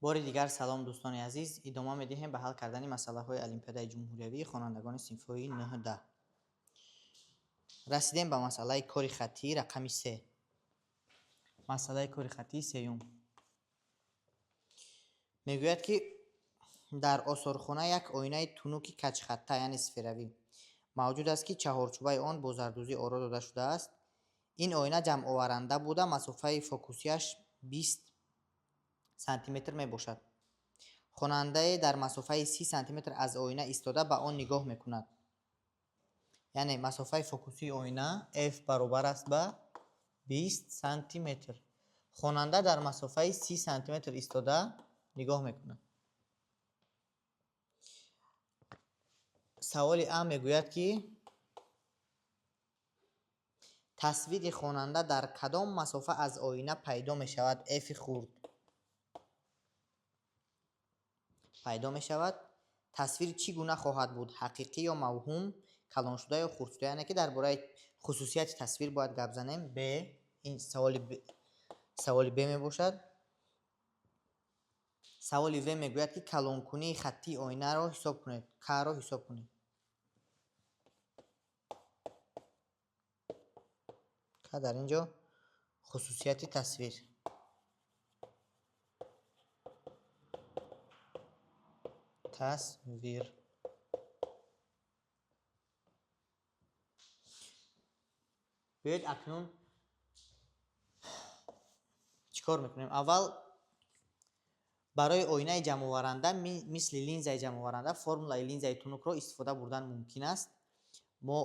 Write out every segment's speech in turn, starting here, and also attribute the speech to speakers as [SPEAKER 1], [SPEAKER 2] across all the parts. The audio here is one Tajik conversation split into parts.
[SPEAKER 1] Бори дигар салом, дӯстони азиз. Идома медиҳем ба ҳал кардани масъалаҳои олимпиадаи ҷумҳуриявии хонандагони синфҳои 9-10. Расидем ба масъалаи кори хаттӣ рақами се. Масъалаи кори хаттии сеюм мегӯяд, ки дар осорхона як оинаи тунуки каҷхатта, яъне сферавӣ, мавҷуд аст, ки чаҳорчӯбаи он бо зардӯзӣ оро дода шудааст. Ин оина ҷамъоваранда буда, масофаи фокусияш 20 сантиметр мебошад. Хонандае дар масофаи 30 сантиметр аз оина истода, ба он нигоҳ мекунад. Яъне масофаи фокусии оина f баробар аст ба 20 сантиметр. Хонанда дар масофаи 30 сантиметр истода нигоҳ мекунад. Саволи А мегӯяд, ки тасвири хонанда дар кадом масофа аз оина пайдо мешавад? F хурд пайдо мешавад. Тасвир чӣ гуна хоҳад буд? Ҳақиқӣ ё мавҳум, калоншуда ё хурдшуда? Яъне ки дар бораи хусусияти тасвир бояд гап занем. Б, ин саволи Б, саволи Б мебошад. Саволи В мегӯяд, ки калонкунии хаттии оинаро ҳисоб кунед. К-ро ҳисоб кунед. К дар ин ҷо хусусияти тасвир. Тасвир. Биёед, акнун чӣ кор мекунем? Аввал барои оинаи ҷамъоваранда, мисли линзаи ҷамъоваранда, формулаи линзаи тунукро истифода бурдан мумкин аст. Мо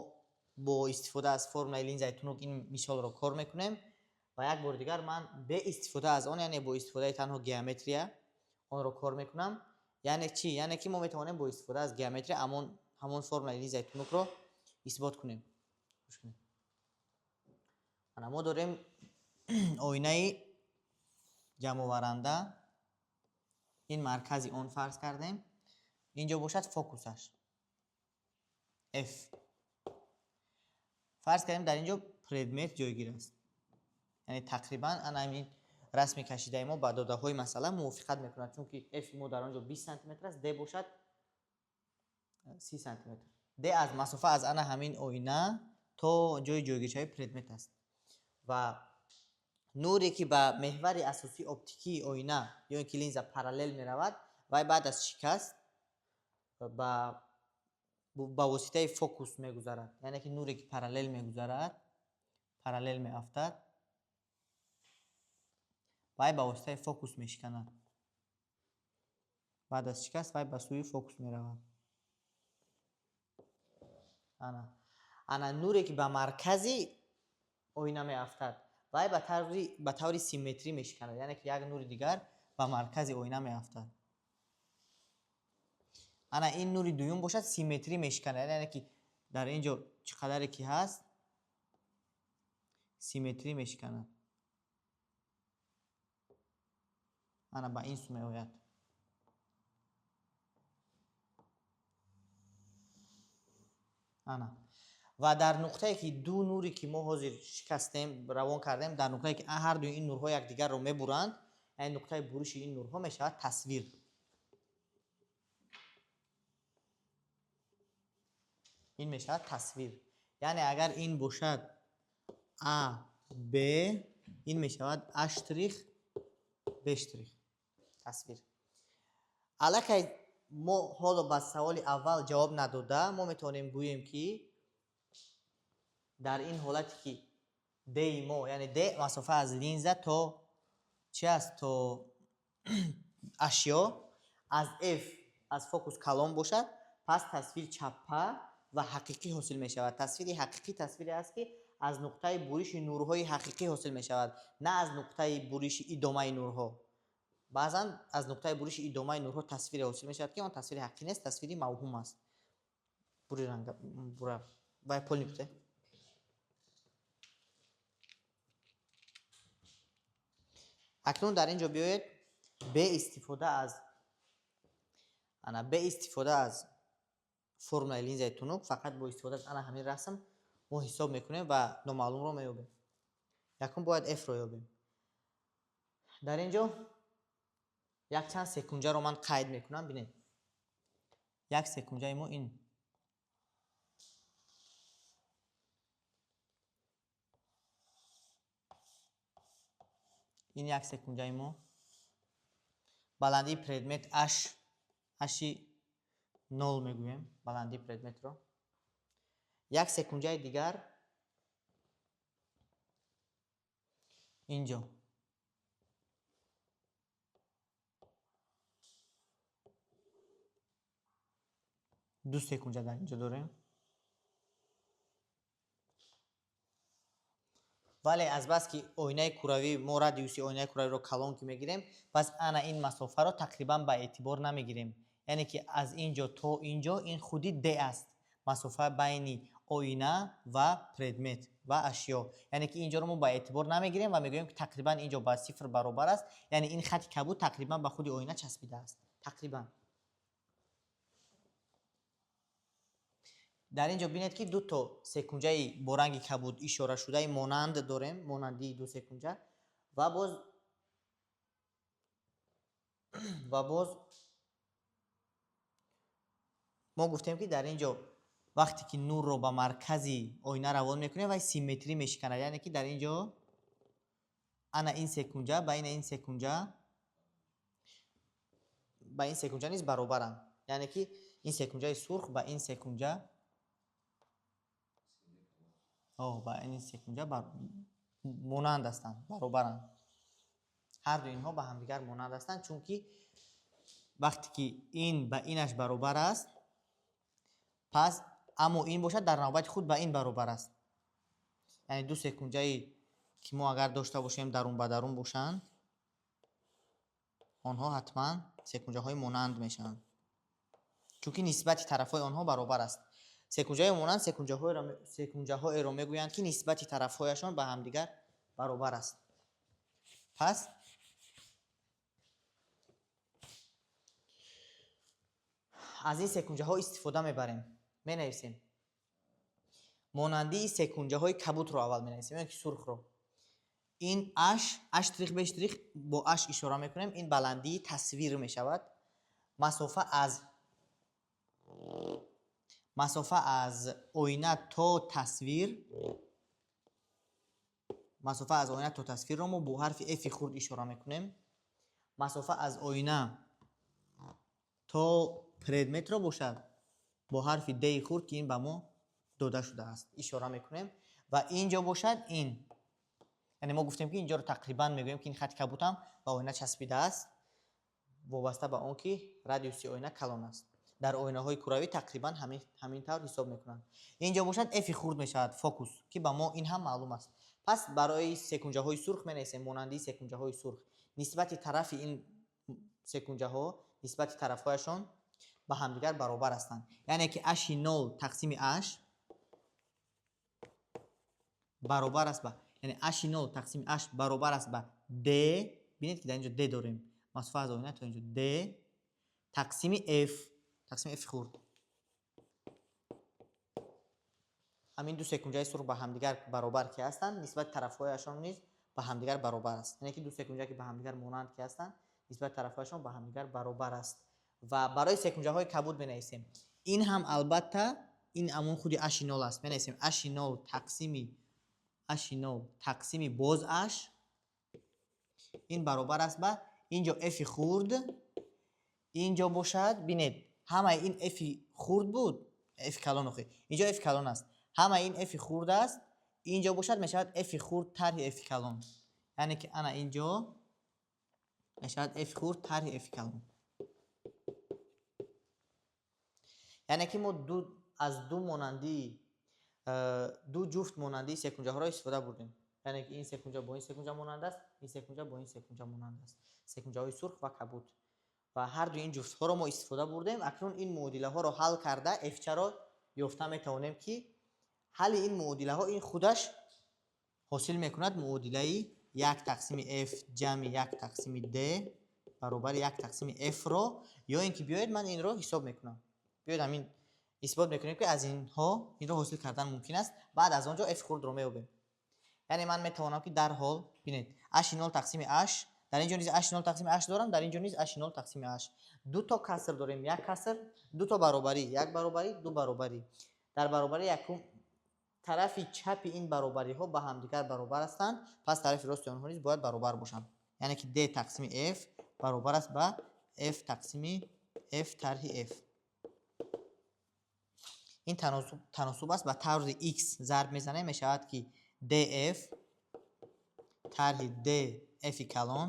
[SPEAKER 1] бо истифода аз формулаи линзаи тунук ин мисолро кор мекунем ва як бори дигар ман бе истифода аз он, яъне бо истифодаи танҳо геометрия онро кор мекунам. Яъне чӣ? Яъне ки мо метавонем бо истифода аз геометрия ҳамон формулаи линзаи тунукро исбот кунем. Гӯш кунед. Ана мо дорем оинаи ҷамъоваранда, ин маркази он фарз кардем, инҷо бошад фокусаш F. Фарз кардем, дар инҷо предмет ҷойгир аст. Яъне тақрибан ана ҳамин расми кашидаи мо ба додаҳои масъала мувофиқат мекунад, чунки F мо дар он ҷо 20 сантиметр аст, D бошад 30 сантиметр. D аз масофа аз ана ҳамин оина то ҷои ҷойгиршавии предмет аст. Ва нуре ки ба меҳвари асосии оптикии оина ё ин ки линза параллел меравад, вай баъд аз шикаст ба воситаи фокус мегузарад. Яъне ки нуре ки параллел мегузарад, параллел меафтад, вай ба воситаи фокус мешиканад. Баъд аз шикаст вай ба сӯи фокус меравад. Ана нуре ки ба маркази оина меафтад, вай ба таври симметрӣ мешиканад. Яъне ки як нури дигар ба маркази оина меафтад. Ана ин нури дуюм бошад, симметрӣ мешиканад. Яъне ки дар ин ҷо чӣ қадаре ки ҳаст, симметрӣ мешиканад. Ана ба ин сӯ меояд. Ана ва дар нуқтае ки ду нуре ки мо ҳозир шикастем, равон кардем, дар нуқтае ки ҳар дуи ин нурҳо якдигарро мебуранд, яъне нуқтаи буриши ин нурҳо мешавад тасвир. Ин мешавад тасвир. Яъне агар ин бошад А, Б, ин мешавад А штрих, Б штрих. Тасвир. Аллакай мо ҳоло ба саволи аввал ҷавоб надода, мо метавонем гӯем, ки дар ин ҳолате ки D мо, яъне D масофа аз линза то чи аст? То ашё аз F, аз фокус калон бошад, пас тасвир чаппа ва ҳақиқӣ ҳосил мешавад. Тасвири ҳақиқӣ тасвире аст, ки аз нуқтаи буриши нурҳои ҳақиқӣ ҳосил мешавад, на аз нуқтаи буриши идомаи нурҳо. Баъзан аз нуқтаи буриши идомаи нурҳо тасвире ҳосил мешавад, ки он тасвири ҳақиқӣ нест, тасвири мавҳум аст. Бури ранга, бура. Вай пол нипте. Акнун дар ин ҷо биёед бе истифода аз ана бе истифода аз формулаи линзаи тунук, фақат бо истифода аз ана ҳамин расм мо ҳисоб мекунем ва номаълумро меёбем. Якум бояд F-ро ёбем. Дар ин ҷо Якчанд секунҷаро ман қайд мекунам. Бинед, як секунҷаи мо ин як секунҷаи мо. Баландии предмет h, h нол мегӯем баландии предметро. Як секунҷаи дигар инҷо. Ду секунҷа дар инҷо дорем. Вале азбаски оинаи куравӣ мо радиуси оинаи куравиро калон ки мегирем, пас ана ин масофаро тақрибан ба эътибор намегирем. Яъне ки аз ин ҷо то ин ҷо ин худи d аст. Масофа байни оина ва предмет ва ашё. Яъне ки инҷоро мо ба эътибор намегирем ва мегӯем ки тақрибан инҷо ба сифр баробар аст. Яъне ин хати кабуд тақрибан ба худи оина часпидааст. Тақрибан. Дар ин ҷо бинед ки ду то секунҷаи бо ранги кабуд ишорашудаи монанд дорем, монандии ду секунҷа ва боз мо гуфтем ки дар ин ҷо вақте ки нурро ба маркази оина равон мекунем, вай симметрӣ мешиканад. Яъне ки дар ин ҷо ана ин секунҷа ба ин секунҷа ба ин секунҷа низ баробаранд. Яъне ки ин секунҷаи сурх ба ин секунҷа ба ин секунҷа монанд ҳастанд, баробаранд. Ҳар ду инҳо ба ҳамдигар монанд ҳастанд, чунки вақте ки ин ба инаш баробар аст, пас аммо ин бошад дар навбати худ ба ин баробар аст. Яъне ду секунҷае ки мо агар дошта бошем дарун ба дарун бошанд, онҳо ҳатман секунҷаҳои монанд мешаванд, чунки нисбати тарафҳои онҳо баробар аст. Секунҷаҳои монанд секунҷаҳоеро мегӯянд ки нисбати тарафҳояшон ба ҳамдигар баробар аст. Пас аз ин секунҷаҳо истифода мебарем. Менависем монандии секунҷаҳои кабудро аввал менависем, ё ки сурхро. Ин h, h штрих b штрих бо h ишора мекунем, ин баландии тасвир мешавад. Масофа аз оина то тасвир, масофа аз оина то тасвирро мо бо ҳарфи f хурд ишора мекунем. Масофа аз оина то предметро бошад бо ҳарфи d хурд, ки ин ба мо дода шудааст, ишора мекунем. Ва ин ҷо бошад ин, яъне мо гуфтем ки инҷоро тақрибан мегӯем ки ин хати кабуд ҳам ба оина часпидааст, вобаста ба он ки радиуси оина калон аст. Дар оинаҳои куравӣ тақрибан ҳамин тавр ҳисоб мекунанд. Ин ҷо бошад f хурд мешавад, фокус, ки ба мо ин ҳам маълум аст. Пас барои секунҷаҳои сурх менависем монандии секунҷаҳои сурх. Нисбати тарафи ин секунҷаҳо, нисбати тарафҳояшон ба ҳамдигар баробар ҳастанд. Яъне ки h нол тақсими h баробар аст ба, яъне h нол тақсими h баробар аст ба d. Бинед ки дар инҷо d дорем. Масофа аз оина то инҷо d тақсими f, тақсими f хурд. Ҳамин ду секунҷаи сурх ба ҳамдигар баробар ки ҳастанд, нисбати тарафҳояшон низ ба ҳамдигар баробар аст. Яъне ки ду секунҷа ки ба ҳамдигар монанд ки ҳастанд, нисбати тарафҳояшон ба ҳамдигар баробар аст. Ва барои секунҷаҳои кабуд менависем. Ин ҳам албатта ин ҳамон худи h нол аст. Менависем h нол тақсими h нол тақсими боз h, ин баробар аст ба инҷо f хурд, инҷо бошад, бинед, ҳамаи ин f хурд буд, f калон охир. Инҷо f калон аст. Ҳамаи ин f хурд аст, инҷо бошад мешавад f хурд тарҳи f калон. Яъне ки ана инҷо мешавад f хурд тарҳи f калон. Яъне ки мо аз ду монандии, ду ҷуфт монандии секунҷаҳоро истифода бурдем. Яъне ки ин секунҷа бо ин секунҷа монанд аст, ин секунҷа бо ин секунҷа монанд аст. Секунҷаҳои сурх ва кабуд. Ва ҳар ду ин ҷуфтҳоро мо истифода бурдем. Акнун ин муодилаҳоро ҳал карда f-чаро ёфта метавонем, ки ҳалли ин муодилаҳо ин худаш ҳосил мекунад муодилаи як тақсими f ҷамъи як тақсими d баробари як тақсими f-ро, ё ин ки биёед ман инро ҳисоб мекунам. Биёед ҳамин исбот мекунем ки аз инҳо инро ҳосил кардан мумкин аст. Баъд аз он ҷо f хурдро меёбем. Яъне ман метавонам ки дарҳол бинед h нол тақсими h Дар ин ҷо низ h нол тақсими h дорам, дар ин ҷо низ h нол тақсими h. Ду то каср дорем, як каср, ду то баробарӣ, як баробарӣ, ду баробарӣ. Дар баробари якум тарафи чапи ин баробариҳо ба ҳамдигар баробар ҳастанд, пас тарафи рости онҳо низ бояд баробар бошанд. Яъне ки d тақсими f баробар аст ба f тақсими f тарҳи f. Ин таносуб аст, ба тарзи x зарб мезанем, мешавад ки df тарҳи d f калон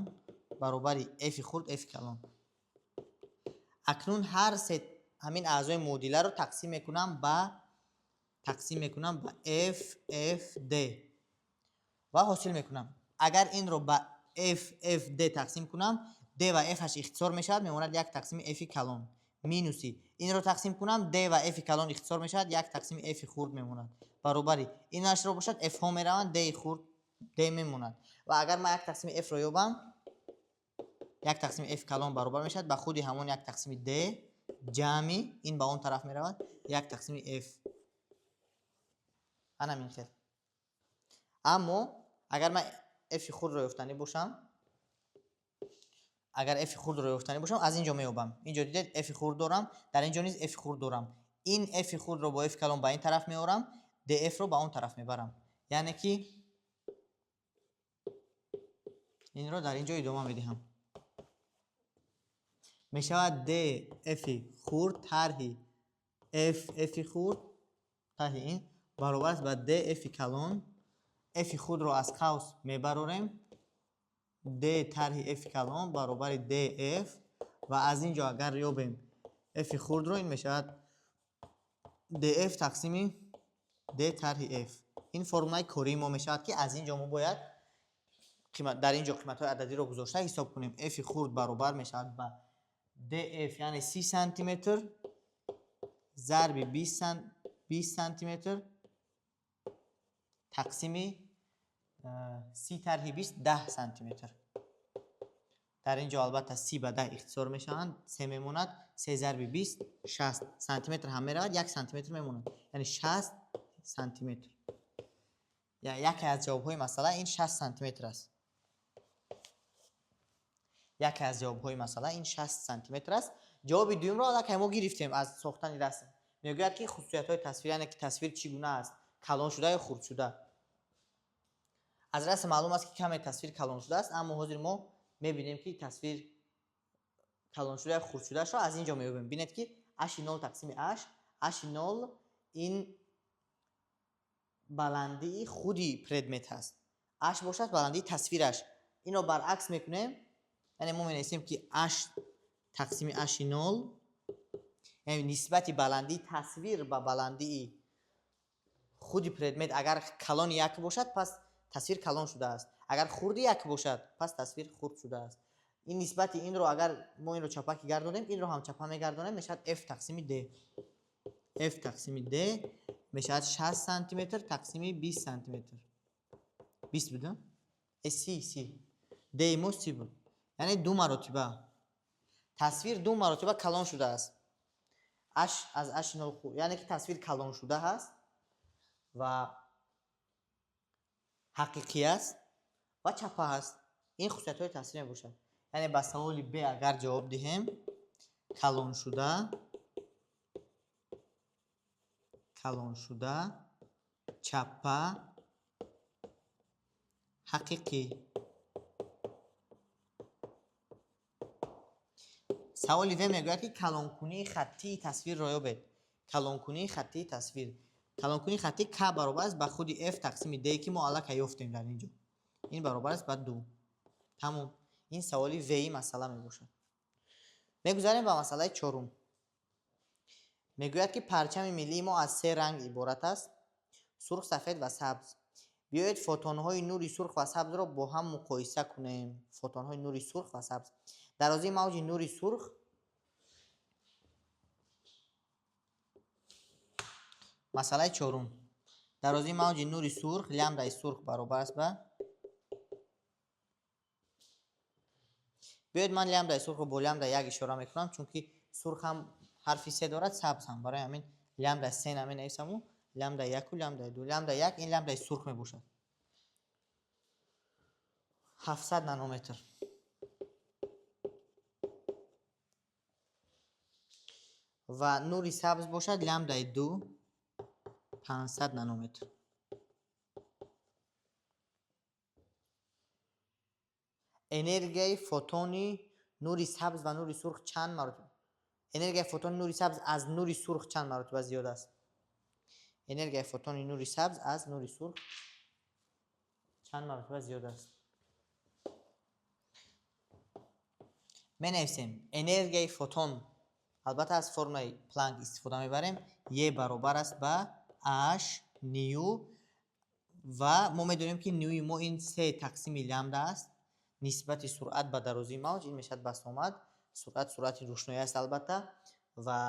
[SPEAKER 1] баробари f хурд f калон. Акнун ҳар се ҳамин аъзои муодиларо тақсим мекунам ба f f d ва ҳосил мекунам. Агар инро ба f f d тақсим кунам, d ва f-аш ихтисор мешавад, мемонад як тақсими f калон. Минуси инро тақсим кунам, d ва f калон ихтисор мешавад, як тақсими f хурд мемонад. Баробари инашро бошад, f-ҳо мераванд, d хурд d мемонад. Ва агар ман як тақсими f-ро ёбам, як тақсими f калон баробар мешавад ба худи ҳамон як тақсими d ҷамъи ин ба он тараф меравад, як тақсими f. Ана ин хел. Аммо агар ман f хурдро ёфтанӣ бошам, агар f хурдро ёфтанӣ бошам, аз ин ҷо меёбам. Ин ҷо дидед, f хурд дорам, дар ин ҷо низ f хурд дорам. Ин f хурдро бо f калон ба ин тараф меорам, df-ро ба он тараф мебарам. Яъне ки инро дар ин ҷо идома медиҳам. Мешавад df хурд тарҳи f f хурд тарҳи ин баробар аст ба df калон. F хурдро аз қавс мебарорем, d тарҳи f калон баробари df, ва аз ин ҷо агар ёбем f хурдро, ин мешавад df тақсими d тарҳи f. Ин формулаи кории мо мешавад, ки аз ин ҷо мо бояд дар ин ҷо қиматҳои ададиро гузошта ҳисоб кунем. F хурд баробар мешавад ба df, яъне 30 сантиметр зарби 20 сантиметр тақсими 30 тарҳи 20, 10 сантиметр. Дар ин ҷо албатта 30 ба 10 ихтисор мешаванд, се мемонад, се зарби 20, 60 сантиметр ҳам меравад, 1 сантиметр мемонад, яъне 60 сантиметр. Яке аз ҷавобҳои масъала ин 60 сантиметр аст. Яке аз ҷавобҳои масъала ин 60 сантиметр аст. Ҷавоби дуюмро аллакай мо гирифтем аз сохтани расм. Мегӯяд, ки хусусиятҳои тасвир, яъне ки тасвир чӣ гуна аст, калон шуда ё хурд шуда. Аз расм маълум аст, ки каме тасвир калон шудааст, аммо ҳозир мо мебинем, ки тасвир калон шуда ё хурд шудаашро аз ин ҷо меёбем. Бинед, ки h нол тақсими h, h нол ин баландии худи предмет ҳаст, h бошад баландии тасвираш. Инро баръакс мекунем, яъне мо менависем, ки h тақсими h нол, яъне нисбати баландии тасвир ба баландии худи предмет агар калони як бошад, пас тасвир калон шудааст, агар хурди як бошад, пас тасвир хурд шудааст. Ин нисбати инро агар мо инро чапаки гардонем, инро ҳам чапа мегардонем, мешавад f тақсими d. F тақсими d мешавад 60 сантиметр тақсими 20 сантиметр. 20 буд, 30, 30. D мо 30 буд, яъне ду маротиба тасвир ду маротиба калон шудааст. H аз h нол, яъне ки тасвир калон шуда ҳаст ва ҳақиқӣ аст ва чапа ҳаст. Ин хусусиятҳои тасвир мебошад. Яъне ба саволи б агар ҷавоб диҳем, калон шуда, калон шуда, чапа, ҳақиқӣ. Саволи в мегӯяд, ки калонкунии хаттии тасвирро ёбед. Калонкунии хаттии тасвир, калонкунии хаттӣ к баробар аст ба худи f тақсими d, ки мо аллакай ёфтем дар ин ҷо. Ин баробар аст ба ду. Тамом. Ин саволи ви масъала мебошад. Мегузарем ба масъалаи чорум. Мегӯяд, ки парчами миллии мо аз се ранг иборат аст: сурх, сафед ва сабз. Биёед, фотонҳои нури сурх ва сабзро бо ҳам муқоиса кунем. Фотонҳои нури сурх ва сабз. Дарозии мавҷи нури сурх масъалаи чорум. Дарозии мавҷи нури сурх, лямбдаи сурх баробар аст ба, биёед, ман лямбдаи сурхро бо лямбда як ишора мекунам, чунки сурх ҳам ҳарфи се дорад, сабз ҳам. Барои ҳамин лямбда се наменависаму лямбда яку лямбдаи ду. Лямбда як ин лямбдаи сурх мебошад, 700 нанометр. Ва нури сабз бошад лямбдаи 2 500 нанометр. Энергияи фотони нури сабз ва нури сурх чанд маротиба? Энергияи фотони нури сабз аз нури сурх чанд маротиба зиёд аст? Энергияи фотони нури сабз аз нури сурх чанд маротиба зиёд аст? Менависем энергияи фотон, албатта аз формулаи Планк истифода мебарем, Е баробар аст ба H ню ва мо медонем, ки нюи мо ин се тақсими лямбда аст. Нисбати суръат ба дарозии мавҷ ин мешавад басомад. Суръат суръати рӯшноӣ аст албатта ва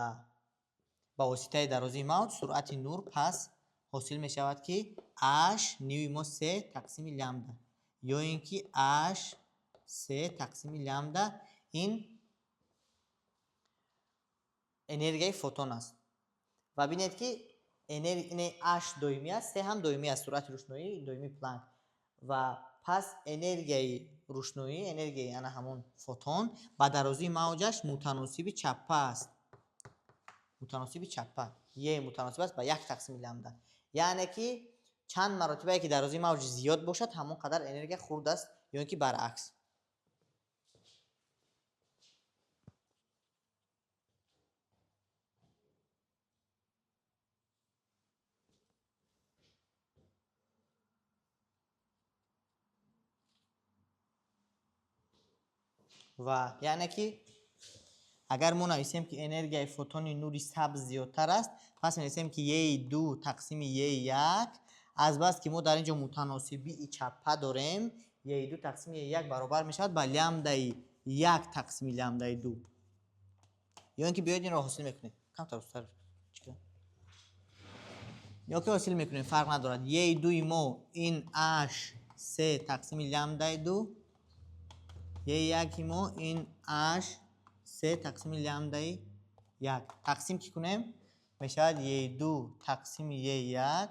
[SPEAKER 1] ба воситаи дарозии мавҷ суръати нур пас ҳосил мешавад, ки H нюи мо се тақсими лямбда ё ин ки H се тақсими лямбда, ин энергияи фотон аст. Ва бинед, ки H доимӣ аст, се ҳам доимӣ аст, суръати рӯшноӣ доимии Планк. Ва пас энергияи рӯшноӣ, энергияи ана ҳамон фотон ба дарозии мавҷаш мутаносиби чаппа аст. Мутаносиби чаппа. Е мутаносиб аст ба як тақсими лямбда. Яъне ки чанд маротибае ки дарозии мавҷ зиёд бошад, ҳамон қадар энергия хурд аст ё ин ки баръакс. Ва яъне ки агар мо нависем, ки энергияи фотони нури сабз зиёдтар аст, пас менависем, ки Е ду тақсими Е як, азбаски мо дар ин ҷо мутаносибии чаппа дорем, Е ду тақсими Е як баробар мешавад ба лямбдаи як тақсими лямбдаи ду. Ё ин ки биёед инро ҳосил мекунем. Камтар устар ё ки ҳосил мекунем, фарқ надорад. Е дуи мо ин H се тақсими лямбдаи ду, Е яки мо ин H се тақсими лямбдаи як. Тақсим ки кунем, мешавад Е ду тақсими Е як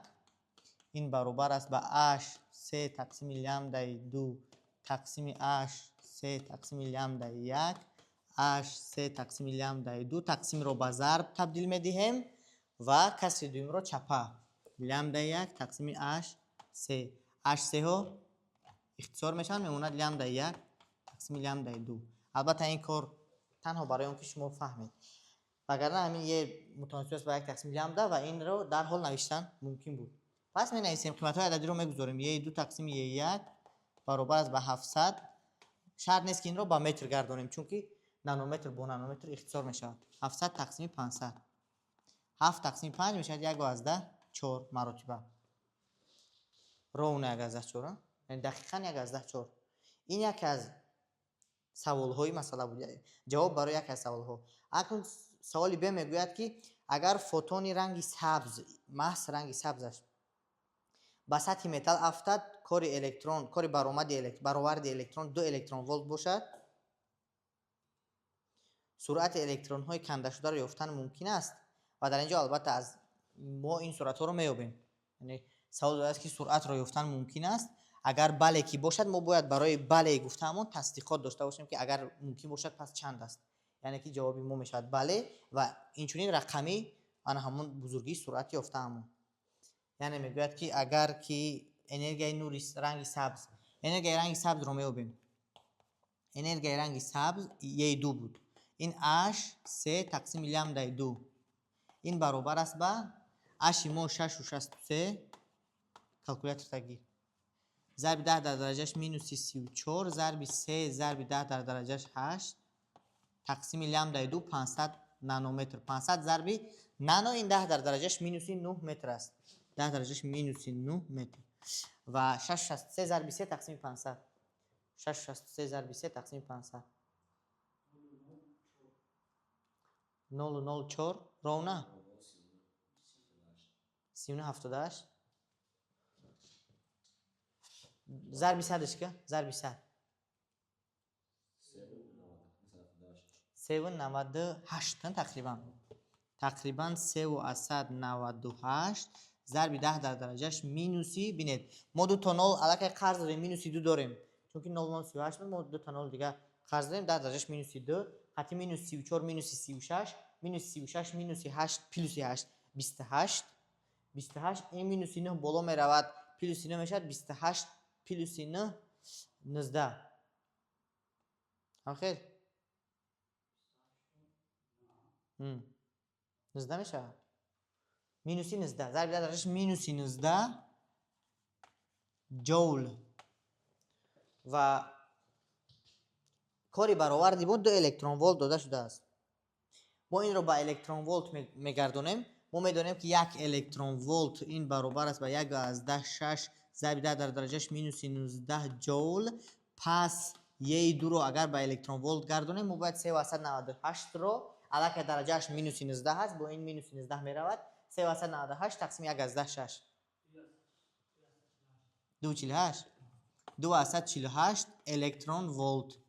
[SPEAKER 1] ин баробар аст ба H се тақсими лямбдаи ду тақсими H се тақсими лямбдаи як. H се тақсими лямбдаи ду тақсимро ба зарб табдил медиҳем ва касри дуюмро чапа. Лямбдаи як тақсими H се. H сеҳо ихтисор мешаванд, мемонад лямбдаи як тақсими лямбдаи ду. Албатта ин кор танҳо барои он ки шумо фаҳмед. Вагарна ҳамин е мутаносиб аст ба як тақсими лямбда ва инро дарҳол навиштан мумкин буд. Пас менависем, қиматҳои ададиро мегузорем. Е ду тақсими Е як баробар аст ба 700. Шарт нест, ки инро ба метр гардонем, чунки нанометр бо нанометр ихтисор мешавад. 700 тақсими 500. 7 тақсими 5 мешавад 1,4 маротиба. Ровно 1,4, яъне дақиқан 1,4. Ин яке аз саволҳои масъала буд. Ҷавоб барои яке аз саволҳо. Акнун саволи Б мегӯяд, ки агар фотони ранги сабз, маҳз ранги сабзаш ба сатҳи металл афтад, кори электрон, кори бароварди электрон 2 электрон волт бошад, суръати электронҳои кандашударо ёфтан мумкин аст. Ва дар ин ҷо албатта аз мо ин суръатҳоро меёбем. Яъне савол дорад, ки суръатро ёфтан мумкин аст. Агар бале ки бошад, мо бояд барои бале гуфтаамон тасдиқот дошта бошем, ки агар мумкин бошад, пас чанд аст. Яъне ки ҷавоби мо мешавад бале ва инчунин рақамӣ ана ҳамон бузургии суръати ёфтаамон. Яъне мегӯяд, ки агар ки энергияи нури ранги сабз, энергияи ранги сабзро меёбем. Энергияи ранги сабз Е ду буд. Ин H се тақсими лямбдаи ду. Ин баробар аст ба H мо 6,63, калкулятор тагир. Зарби 10 дар дараҷаш минуси 34 зарби се зарби 10 дар дараҷаш 8 тақсими лямбдаи ду 500 нанометр. 500 зарби нано ин 10 дар дараҷаш минуси 9 метр аст. 10 дараҷаш минуси 9 метр. Ва 6,63 зарби се тақсими 500. 6,63 зарби се тақсими 500. 0,04 ровно? 39,78 зарби садаш ка? Зарби сад. 3,98 тақрибан. Тақрибан 3,98 зарби 10 дар дараҷаш минуси, бинед, мо ду то нол аллакай қарз дорем, минуси ду дорем. Чунки 0,038 буд, мо ду то нол дига қарз дорем, 10 дараҷаш минуси ду, хати минус 34 минуси 36. Минуси 36 минуси 8 плюси 8, 28. 28, ин минуси 9 боло меравад, плюси 9 мешавад. 28 плюси 9, 19. Ҳамхел 19 мешавад. Минуси 19 зарби 10 дараҷаш минуси 19 ҷоул. Ва кори бароварди мо 2 электрон-волт дода шудааст. Мо инро ба электрон-волт мегардонем. Мо медонем, ки 1 электрон-волт ин баробар аст ба 1,6 зарби 10 дар дараҷаш минуси 19 ҷоул. Пас е дуро агар ба электрон-волт гардонем, мо бояд 3,98-ро, аллакай дараҷааш минуси 19 аст, бо ин минуси 19 меравад, 3,98 тақсими 1,6, 2,48, 2,48 электрон-волт.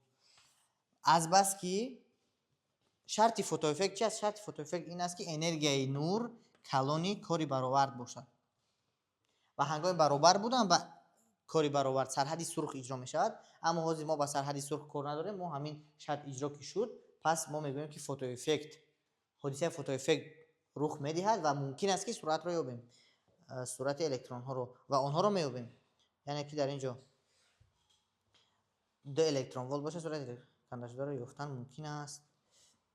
[SPEAKER 1] Азбаски шарти фотоэффект чи аст? Шарти фотоэффект ин аст, ки энергияи нур калони кори баровард бошад ва ҳангоми баробар будан ба кори баровард сарҳади сурх иҷро мешавад. Аммо ҳозир мо ба сарҳади сурх кор надорем. Мо ҳамин шарт иҷро ки шуд, пас мо мегӯем, ки фотоэффект, ҳодисаи фотоэффект рух медиҳад ва мумкин аст, ки суръатро ёбем, суръати электронҳоро, ва онҳоро меёбем. Яъне ки дар ин ҷо 2 электрон-волт бошад, суръати кандашударо ёфтан мумкин аст.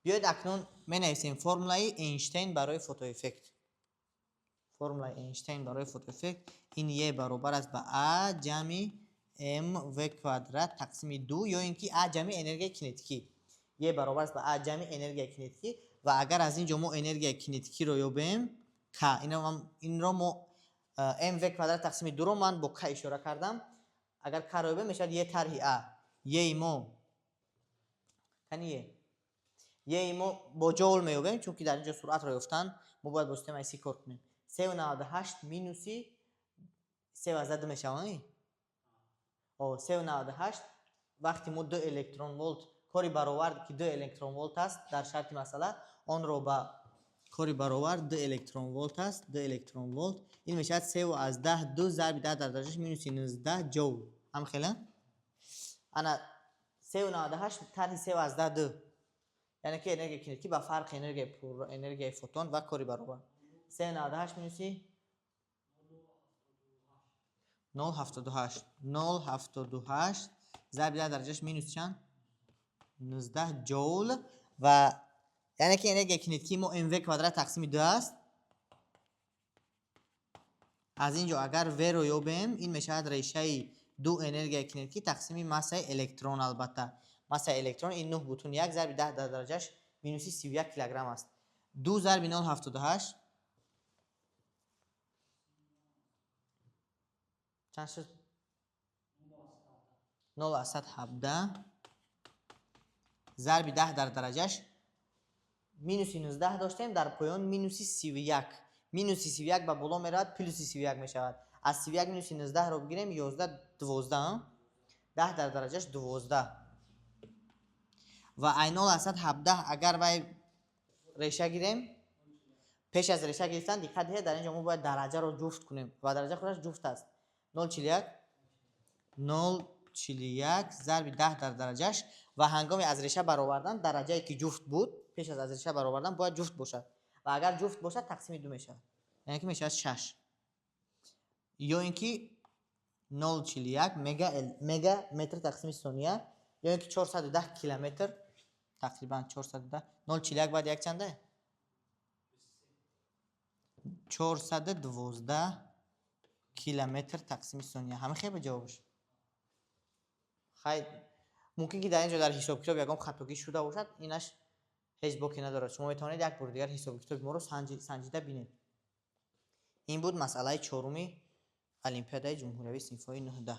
[SPEAKER 1] Биёед, акнун менависем формулаи Эйнштейн барои фотоэффект. Формулаи Эйнштейн барои фотоэффект ин е баробар аст ба а ҷамъи мв квадрат тақсими ду, ё ин ки а ҷамъи энергияи кинетикӣ. Е баробар аст ба а ҷамъи энергияи кинетикӣ. Ва агар аз ин ҷо мо энергияи кинетикиро ёбем, к, инро мо мв квадрат тақсими дуро ман бо к ишора кардам. Агар к-ро ёбем, мешавад е тарҳи а. Еи мо кани? Е-и мо бо ҷоул меёбем, чунки дар ин ҷо суръатро ёфтан мо бояд бо системаи СИ кор кунем. 3,98 минуси 3,2 мешавад. 3,98. Вақти мо 2 электрон-волт кори баровард, ки 2 электрон-волт аст дар шарти масъала, онро ба кори баровард 2 электрон-волт аст, 2 электрон-волт ин мешавад 3,2 зарби 10 дар дараҷаш минуси 19 ҷоул. Ҳам хела ана 3,98 тарҳи 3,2, яъне ки энергияи кинетикӣ ба фарқи энергияи фотон ва кори баровард, 3,98 минуси 0,78, 0,78 зарби 10 дараҷаш минус чанд? 19 ҷоул. Ва яъне ки энергияи кинетикии мо мв квадрат тақсими ду аст. Аз ин ҷо агар в-ро ёбем, ин мешавад решаи ду энергияи кинетикӣ тақсими массаи электрон. Албатта, массаи электрон ин 9,1 зарби 10 дар дараҷаш минуси 31 килограмм аст. Ду зарби 0,78 чанд шуд? 0,17 зарби 10 дар дараҷаш минуси 19 доштем, дар поён минуси 31. Минуси 31 ба боло меравад, плюси 31 мешавад. Аз 31 минуси 19-ро бигирем, 11, 12, 10 дар дараҷаш 12. Ва ай 0,17 агар вай реша гирем, пеш аз реша гирифтан диққат диҳед, дар ин ҷо мо бояд дараҷаро ҷуфт кунем ва дараҷа худаш ҷуфт аст. 0,41, 0,41 зарби 10 дар дараҷаш. Ва ҳангоми аз реша баровардан, дараҷае ки ҷуфт буд, пеш аз реша баровардан бояд ҷуфт бошад ва агар ҷуфт бошад, тақсими ду мешавад, яъне ки мешавад шаш ё ин ки 0,41 мегаметр тақсими сония, ё ин ки 410 километр, тақрибан 410. 0,41 баъд як чанда? 412 километр тақсими сония. Ҳама хел ба ҷавобаш. Хай, мумкин ки дар ин ҷо дар ҳисобкитоб ягон хатогӣ шуда бошад, инаш ҳеҷ боке надорад. Шумо метавонед як бори дигар ҳисоби китоби моро санҷида бинед. Ин буд масъалаи чоруми олимпиадаи ҷумҳуриявии синфҳои 9.